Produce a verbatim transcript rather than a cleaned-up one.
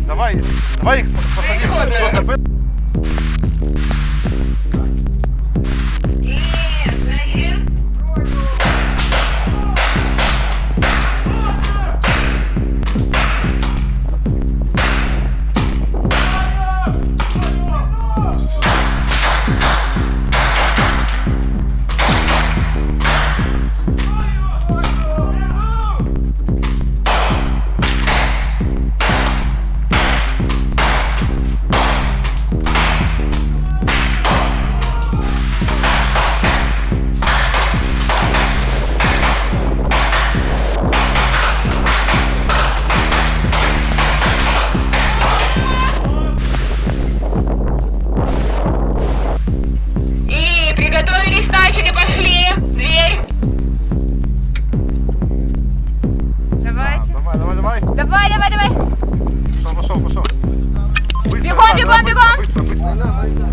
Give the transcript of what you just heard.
Давай, давай их посадим. И приготовились, начали, пошли. Дверь. Давайте. Давай, давай, давай. Давай, давай, давай. Пошёл, пошёл, пошёл. Быстро, бегом, да, бегом, да, бегом. Быстро, быстро, быстро.